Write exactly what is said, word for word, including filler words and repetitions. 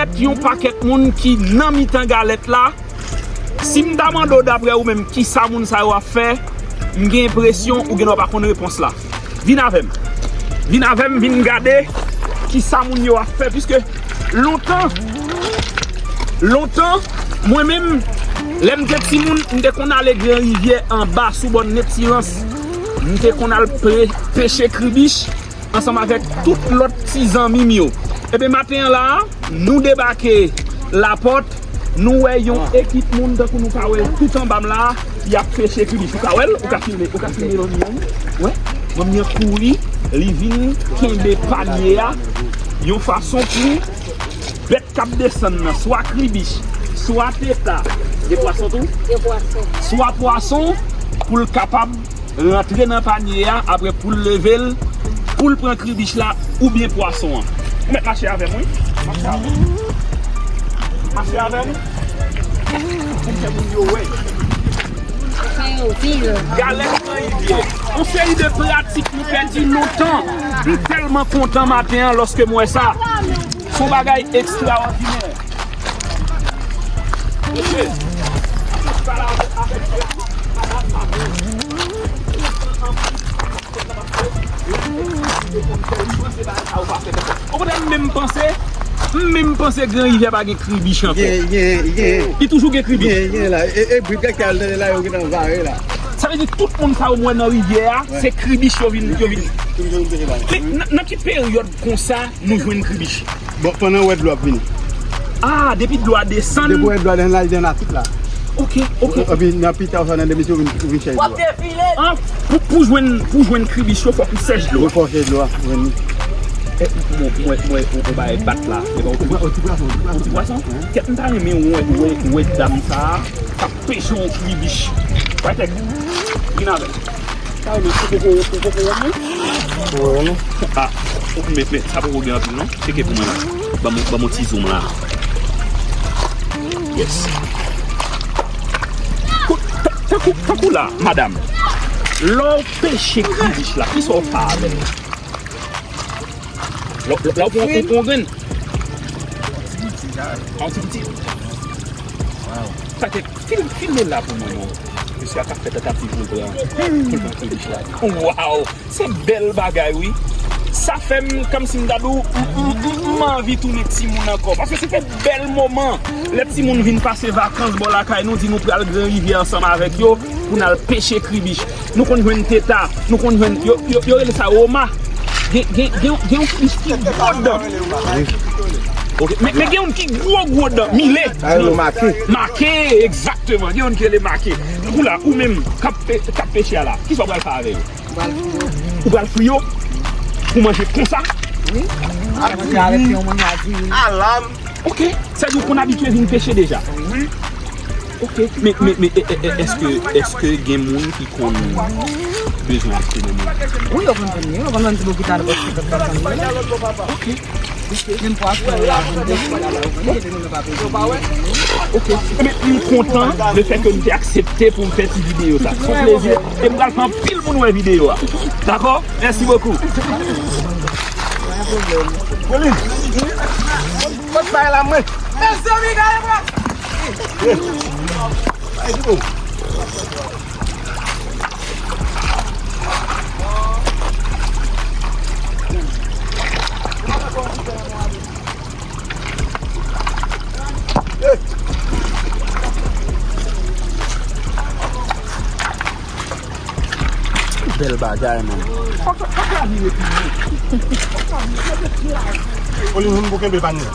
Yon pakèt moun ki nan mitan galèt la. Si m ta mande w, daprè ou menm, kisa moun sa yo ap fè, m gen enpresyon ou gendwa pa konn repons la. Vin avè m. Vin avè m, vin gade kisa moun yo ap fè, piske lontan, lontan, mwen menm, lè m te timoun, m te konn ale Gran Rivyè anba sou bòn Neptirans. M te konn al pre-, peche kribich ansanm avèk tout lòt ti zanmi m yo. Ebyen, maten an la a, nou debake Lapòt, nou wè yon ekip moun tankou nou ka wè tout anba m la a, y ap peche kribich. Ou ka wè l? Ou ka filme? Ou ka filme manmi an? Wi. Manmi an kouri, li vin kenbe panye a yon fason pou bèt k ap desann nan, swa kribich, swa teta, gen pwason tou? Gen pwason. Swa pwason, pou l kapab rantre nan panye a, apre pou l leve l, pou l pran kribich la oubyen pwason an. Ou mèt mache avè m, wi. Mache avè m. Mache avè m. Pou m fè moun yo wè. Fè yo viv. Galèt Gran Rivyè. Yon seri de pratik nou pèdi lontan. M tèlman kontan maten an lòske m wè sa. Se yon bagay ekstraòdinè. Mesye, m pral avèk, avèk, avèk, avèk, Okontrè, m menm panse, m menm panse Gran Rivyè pa gen kribich ankò. Gen, gen, gen. Li toujou gen kribich. Gen, gen la. E, e, brit ki al tande la, yo gentan vare la. Sa vle di tout moun sa yo m wè nan rivyè a, se kribich yo vin, yo vin. Toujou vin pete la. Men nan, nan ki peryòd konsa nou jwenn kribich? Bon, pandan w wè dlo ap vini. Ah, depi dlo a desann. Depi w wè dlo a desann, la, li desann la tout la. Ok, ok. Epi nan pita, ou sa nan demisyon, ou vin, ou vin chèche dlo a. Ah, pou, pou jwenn, pou jwenn kribich yo, fòk ou sèche dlo a. Wi, fòk ou sèche dlo a, wi. Eh, mwen, mwen, mwen, ou, ou bay bat la. E pa ou. Ou ti pwason, ou ti pwason. Ou ti pwason? Kèt, m ta renmen wè, wè, wè dam sa a k ap peche yon kribich. Wè tèt. Vin avè m. Sa yo, men, ou poko, ou poko wè m, non? Poko wè, non? Ah, men, men, sa poko gen anpil, non? Tcheke pou mwen la. Ban m, ban m yon ti zoom la. Yes. Kou-, ta-, tankou, tankou la, madanm. Lè w peche kribich la, kisa w fè avè l? Lè, lè, lè w pran yon, yon grenn. Yon ti piti. Sa te fil, file la pou mwen, non. Mesye a ka fè tantativ pou l pran, pou l pran kribich la. Waw! Se bèl bagay, wi. Sa fè m kòmsi m ta di w, m, m, m, m anvi tounen timoun ankò. Paske se te bèl moman. Lè timoun vin pase vakans bò lakay nou, di nou pral Gran Rivyè ansanm avèk yo, pou n al peche kribich. Nou konn jwenn teta, nou konn jwenn, yo, yo, yo rele sa woma. Gen, gen, gen, gen yon kribich ki gwo dan. Ok, men, men gen yon ki gwo, gwo dan. Mile. Sa rele make. Make, egzakteman. Gen yon ki rele make. Tankou la, ou menm, k ap pe-, k ap peche a la. Kisa w pral fè avè yo? Ou pral fri yo? Ou pral fri yo? Pou manje konsa? Wi. Manje avèk yon manje a diri. Alam! Ok. Sa di w konn abitye vin peche deja? Wi. Ok. Men, men, men, e, e, e, èske, èske gen moun ki konn bezwen achte nan men w? Wi, yo konn vann li. Yo konn vann ti bokita nan pòs. Ok. Menm pwason la, vann de fwa la, la, yo vann li, epi nou pa bezwen. Ok. Ebyen, m kontan le fèt ke nou te aksepte pou m fè ti videyo sa. Se yon plezi. E m pral fè anpil moun wè videyo a. Dakò? Mèsi bokou. Colin, kot bay la mwen? Mezanmi, gade mwen! Ay, di bon. Bèl bagay, man. Olin moun pou kenbe panye.